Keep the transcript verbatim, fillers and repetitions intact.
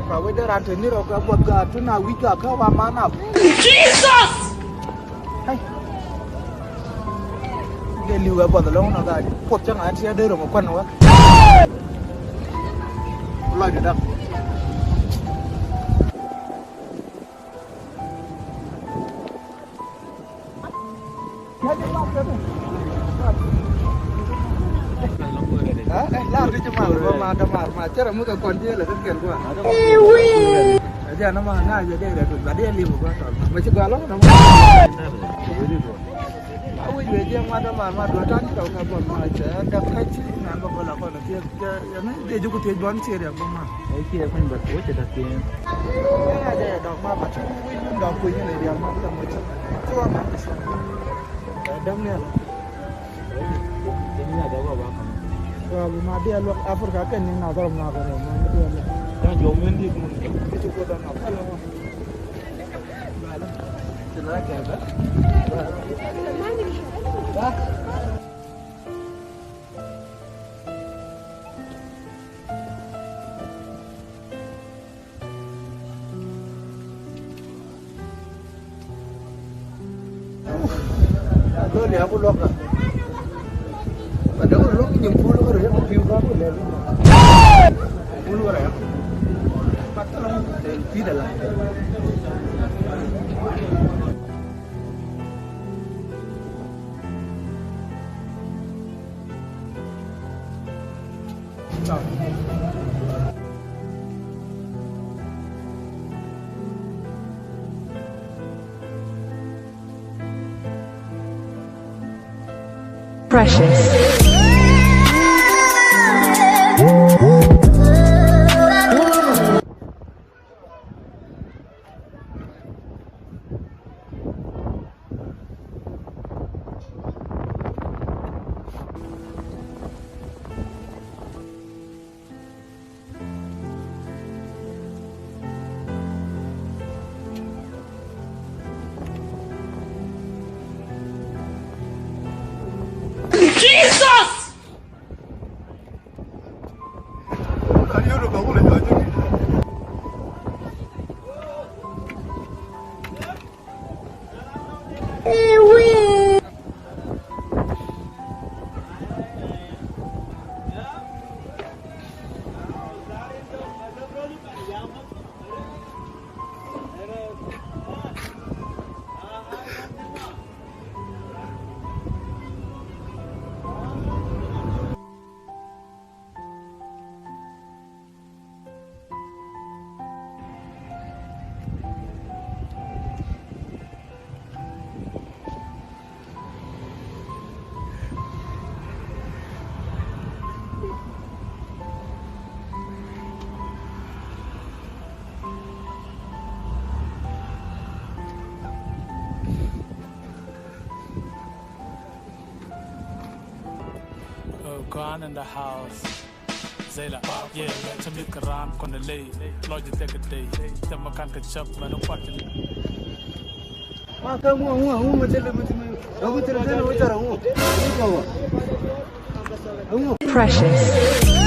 Ka wec dee ran te ni rɔ kɛ buɔth ka tun a wi̱c ka kä wa man ap. Jesus! Hey. Dee li̱w ɛ buɔth lɔŋ nɔ ka puɔth cä ŋa tiɛ dee rɔ mɔ kuan wä. Lɔc di dak. Lar ti ci mar ma, ma ta mar ma cɛ rɛ mi kɛ kɔn ti lɛ kɛ kɛn kua. Ɛ jɛ na ma na jɛ dee rɛ tu ba dee limu kua tɔl ma ci gɔlɔ na ma. A wi̱c wee jiɛn ŋuan dämaar ma duɔ̱ɔ̱r ta̱a̱ ni tɔ̱ kä buɔ̱m ma cɛ däk kä ci naan bä bä la kɔn thiee cɛ yɛn ni dee ji̱ ku thiec buɔ̱n ci riɛk bä ma. Ɛ ciɛ kuny bä tuɔ̱c cɛ däk thiee. Ɛ ŋa̱c ɛ dɔ̱k ma bä ti wi̱c wi̱c dɔ̱k kui̱ ni riɛk ma bä la muc. Ci wa ma bä cɛ. Ɛ däk ni ala. Ci ni a däk wa ba kɔn. Wa bi ma diɛ luɔk Africa kɛn ni na dhɔr ma bä rɛ ma ni diɛ luɔk. Ɛ jɔw min di kun. Ki ci ku dɔ̱k ma bä la ma. Dol ya ku luɔk ka. Ba dee ku luɔk nyin pul ku rɛy ku piu ka ku lɛl. Pul ku rɛy. Ba tɔl ku tɛl pidɛ la. Precious. Jesus! Gone in the house. Zela, yeah, cä mi̱th kɛ raan kɔn dee ley. Lɔc jɛ thɛk kɛ tey. Thɛm ma kan kɛ cäp mɛn kuat jɛ. Ma kä ŋu, ŋu, ŋu, ŋu, ŋu, ŋu, ŋu, ŋu, ŋu, ŋu, ŋu, ŋu, ŋu, ŋu, ŋu. Precious.